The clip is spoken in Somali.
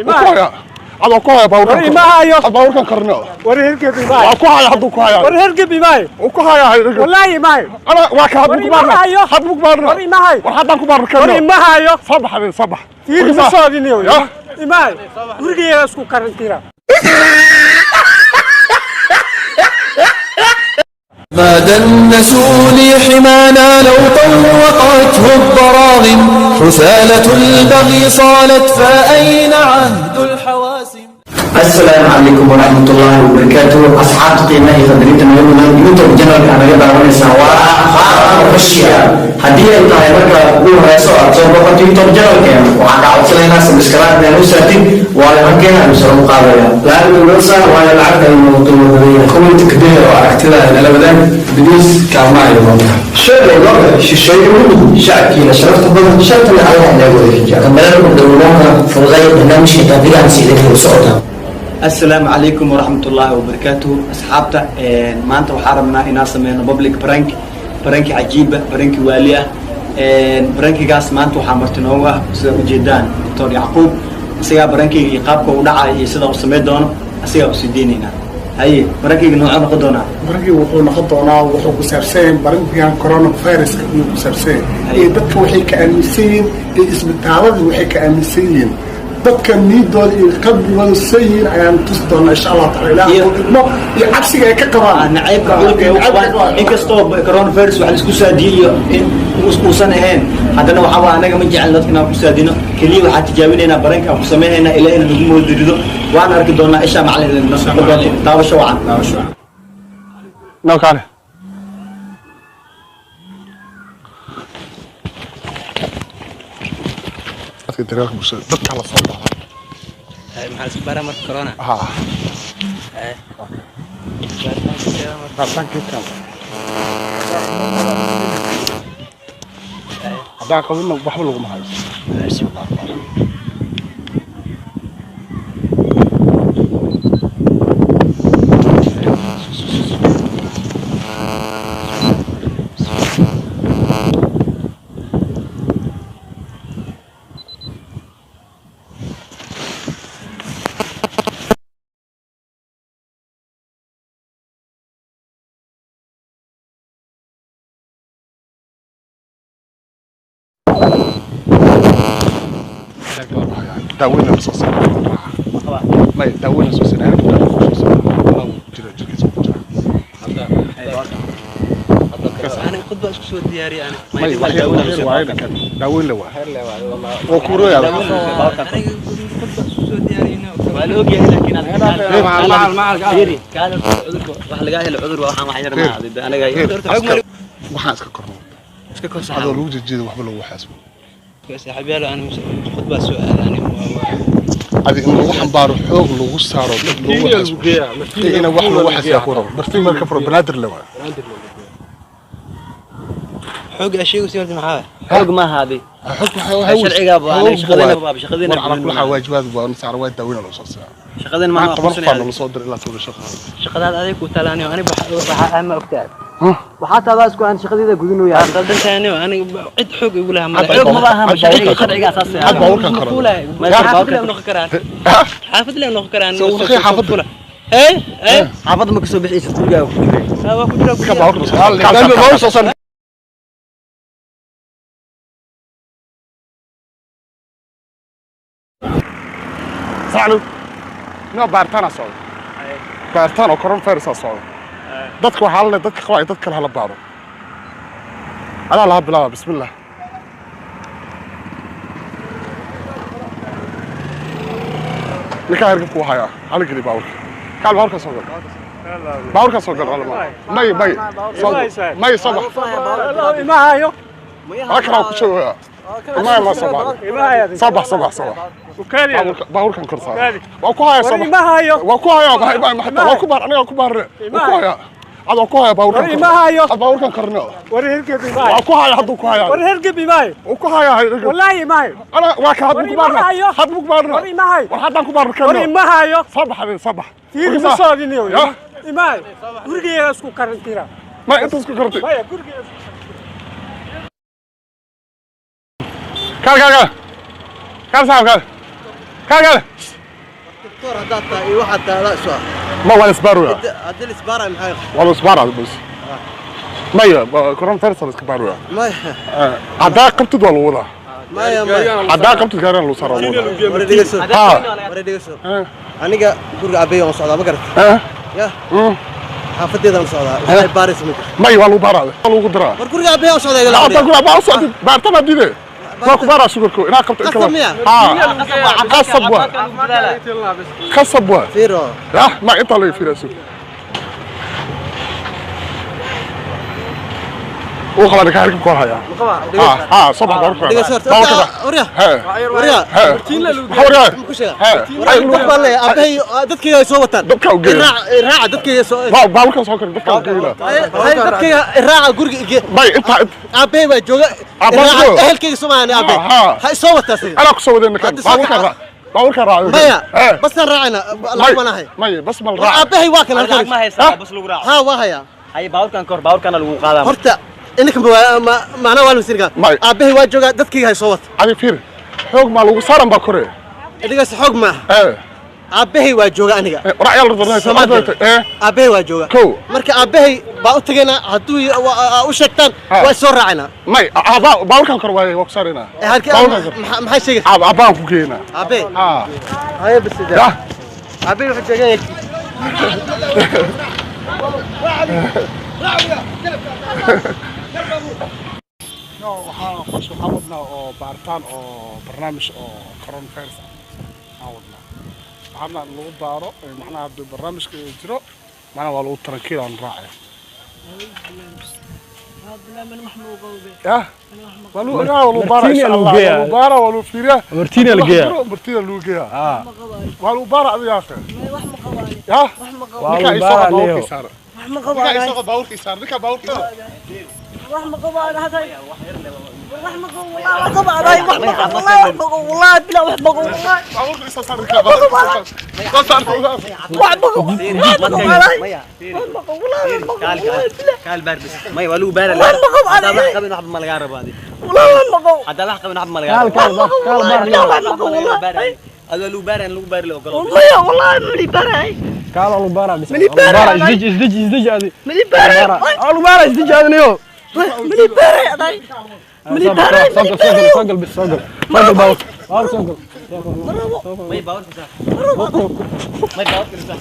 Ku haya adoo ku haya baabuurkan. War ima hayo. Ad baabuurkan karno. War hergeb ima hayo. Waa ku haya hadduu ku haya. War hergeb ima hayo. Uu ku haya. Wallaahi ima hayo. Ana waa ka War hadda ku ima baarna. hayo. Hadda ku baarna. War ima hayo. War haddaan ku baarna War karno. ima hayo. Soo bax habeen, soo bax. Fiiri ma soodiniyo. Ya. Ima hayo. Gurigeyga isku karantiina. ما دنسوا لي حمانا لو طوقته الضراغم حثالة البغي صالت فأين عهد الحواسم؟ Asalaamu calaykum waraxmatullaahi wabarakaatuh. Asxaabta qiimaha iyo qadarinta naga mudan, YouTube channelka naga daawanaysaa waa Qaar Official. Haddii ay tahay marka ugu horeyso aad soo boqoto YouTube channelkeena, waxaan kaa codsanaynaa subscribe inaan u saartid, waayo hankeena ayuu sare u qaadaya. Lacagta noo saar, waayo lacagta aynu qiimo badan yahay. Comment kadib oo aragtida nala wadaag, please. Kaalma ay doonta Sheegay looga shisheeye ugu shacabkiina sharafta badan shartana Allah inaga wada xijaab. Kambalada dowlaha fududay barnaamijka taabigaan si idinkaga socota. Asalaamu calaykum waraxmatullaahi wabarakaatuhu. Asxaabta, maanta waxaa rabnaa inaan sameyno public prank, pranki cajiiba, pranki waali ah. Prankigaas maanta waxaa marti noogu ah, sida ujeedaan, Doctor Yacquub. Isagaa prankiga iyo qaabka u dhacayo iyo sida uu sameyn doono asigaa usii deynaynaa. Haye, prankiga noocee noqon doonaa? Barankii wuxuu noqon doonaa, wuxuu ku saabsan yahay barankigan coronaviruska ayuu ku saabsan yahay iyo dadka waxay ka aaminsan yihiin iyo isbitaaladii waxay ka aaminsan yihiin, dadka niidooda iyo qalbigooda san yihiin ayaan tusi doonaa insha Allah taala, ilaah Iyo- uu idmo, iyo cabsiga ay ka qabaan. Nacaybka cudurka ay u qabaan. Inkastoo coronavirus wax laisku saadiyey iyo in uusan ahayn, haddana waxaa waa anaga ma jecel dadka inaan ku saadino. Keliya waxaa tijaabinaynaa pranka aan ku sameynaynaa, ilaahina nagu moodirido. Waan arki doonaa isha macalin. Daawasho wacan. No kaale. Dadka daryeelka bulshada, dadka la soo baxa. Maxaa isku baraa marka corona? Ha. Baaritaanka kan haddaan qabinna waxba laguma hayo. Bismillah. Daaweyn la soo saaray may, daaweyn la soo saaray, soo saaray jira jirkiisa ku jira. Aniga khudba isku soo diyaariyay aniga. May, wax yar, wax yar waaye, daaweyn la waa oo kuurooya. Aniga khudba isku soo diyaariyay. Waa la ogyahay, laakiin fiiri kaale, cudurka wax laga helo cudur waa waxaan wax yar ma anaga. Waxaan iska korno. Iska kor. Adoo lagu jejeedo waxba lagu xaasbo. Saaxiibyaal, aniga khudba soo aaday aniga. Adi in lagu xambaaro, xoog lagu saaro, dad lagu xasbo, ina wax lagu xasyaa ku rabo bartiin marka furo banaadir le waa. Xoog asheegu si horta maxaa? Xoog ma ahaadi. Xog waxa sharciga baa anaga shaqadina baa shaqadina. War ala kula waajibaad waa saar, waa daawina loo soo saaraa. Shaqadina ma ma 10 qof loo soo diray ilaa 10 shaqo. Shaqadaad adig ku talaani aniga waxa ama ogtaad. Waxaa taadaa isku aan shaqadida gudinayaa. Qaldantahay aniga, aniga cid xoog igu lahaa ma. Xoog ma baaha, sharciga sharciga asaas. Had baabuurkan karo. Xaafad lee noqon karaan, xaafad lee noqon karaan. Soo warqay xaafadda. Ee ee. Xaafadda ma kasoo bixiysid, gurigaaga ku jiray. Waa ku jira. Iska baabuurka soo saar. Saclu no baaritaan socda, baaritaan oo coronavirus aa socda. Dadka waxaa la dadka qabaa dad kale hala baaro. Adaa laha bilaaba. Bismillah. Ninkaa hergabku hayaa hala geli baabuurka. Kaal baabuurka soo gal, baabuurka soo gal. May may may, soo bax. Ima hayo. Halkan ku joogaya may ma soo bax. Ima hayo. Soo bax, soo bax, soo bax. Ukaali. Baabuurkan kor saar, waa ku hayaa, soo War bax. ima hayo. Waa ku hayaa, maxay maxay, waa ku baar, aniga ku baar, waa ku hayaa, ad waa ku hayaa baabuurkan. War ima hayo. Ad baabuurkan korno. War hergeb ima hayo. Waa ku hayaa hadduu ku hayaa. War hergeb ima hayo. Uu ku hayaa. Wallaahi ima hayo. Ana waa ka hadda War ku ima baarna. hayo. Hadda ku baarna. War ima hayo. War haddaan ku baarna War karno. ima hayo. Soo bax habeen, soo bax. Fiiri ma soodiniyo. Ya. Ima hayo. Gurigeyga isku karantiina. Ma inta isku kartay? Maya, gurigeyga. Kaal, kaal, kaal, kaal, saaxib, kaal. Kaale. Doctor haddaad tahay iyo waxaad tahay adaa isu ah. Ma waa isbaaruya. Haddii la isbaarayo maxay? Waa isbaara bas. Maya, coronavirus la iska baaruya. Maya. Haddaa qabtid waa lagu wadaa. Maya maya. Haddaa qabtid gaariga lagu saaraa lagu wadaa. War dhegeyso. Ha. War dhegeyso. Aniga guriga aabbahay waan socdaa ma garatay? Ya. Xaafadeedaan u socdaa. Waxay baaraysa ma jirto. Maya waa lagu baaraa. Waa lagu diraa. War guriga aabbahay waan socdaa igala Haddaa guriga aabbahay u socdid baartana diide. Waa ku baaraa sugarku inaa qabto in Qasab miya? Ha. Qasab waa. Qasab waa. Fiiro. Yah, ma intaa laga fiiraa sug. Uu qabaa ninka hargabka waa hayaa. Ma qabaa? Ha, soo bax baabuurka. Dhegeyso horta. Baabuurka. Waryaa. He. Waryaa. He. Maxaa waryaa? Ma ku sheegaa? He. War dad baan leeyahay aabbahay dadkayga ay soo wataan. Dadka u geeya. Raaca dadkayga soo. Baabuurka soo kor dadka u geeya. Hay dadkayga raaca guriga ige. May inta aabbahay baa jooga. Aabbahay Raaca jooga. ehelkayga soo maahan aabbahay. Ha. Ha soo wataa siga. Anaa ku soo wadeen ninkan. Hadda soo Baabuurka kaca. raac. Baabuurka raac. Maya. He. Basaan raacayna lacag baan ahay. Maya, bas mal War raac. aabbahay waa kan halkan. Lacag ma haysaa bas lagu raaco. Ha waa hayaa. Hay baabuurkan kor baabuurkana lagu qaadaa. Horta ininka macnaha waa la masiirkaa. May. Aabbahay waa joogaa dadkayga hay soo wata. Adi fiir. Xoog maa lagu saaran baa kore. Idinkaas xoog maaha. Ee. Aabbahay waa jooga aniga. Raac yar darnay. Soo Ee. Aabbahay waa jooga. Kow. Marka aabbahay baa u tagaynaa hadduu u sheegtaan waa soo raacaynaa. May, baabuurkan kor waaye waa ku saaraynaa. Ee, halkee Baabuurkan kor. maxaa sheegay? Aabbaan ku geynaa. Aabbahay. Ha. Haye bas sidee. Yah. Aabbahay wuxuu sheegay No, waxaan qorshe waxaan wadnaa oo baaritaan oo barnaamij oo coronavirus ah aan wadnaa. Waxaan rabnaa in lagu baaro macnaha haddii barnaamijka uu jiro macnaha waa lagu tarankiil aan raacaya. Yah. Waa lagu ogaa, waa lagu baaraa insha Allah. Waa lagu baaraa, waa lagu fiiriyaa. Martiina la geeyaa. Martiina lagu geeyaa. Waa lagu baaraa adiga yaa akhi. Yah. Waa Ninkaa lagu ii soo baaraa qad baabuurkii Leo. saara. Ninkaa ii soo qad baabuurkii saara. Ninkaa baabuurkii saara. Baabuurka ii soo saar ninkaa baabuurka ii soo saar. Soo saar, soo saar. Maya. Kaal baar bas. Maya waa lagu baaraa. Haddaa wax qabin waxba ma lagaa rabo adi. Haddaa wax qabin waxba ma lagaa rabo. Kaal kaal baar kaal baar Leo. Adoo lagu baaraa in lagu baari la ogolo. Kaal lagu baaraa bis. Lagu baaraa isdeji isdeji isdeji adi. Aa lagu baaraa isdeji adi niyo. Soo gal soo gal soo gal bis soo gal. Soo gal baabuur. Baabuur soo gal. Maya baabuurka saar. Maya baabuurka saar.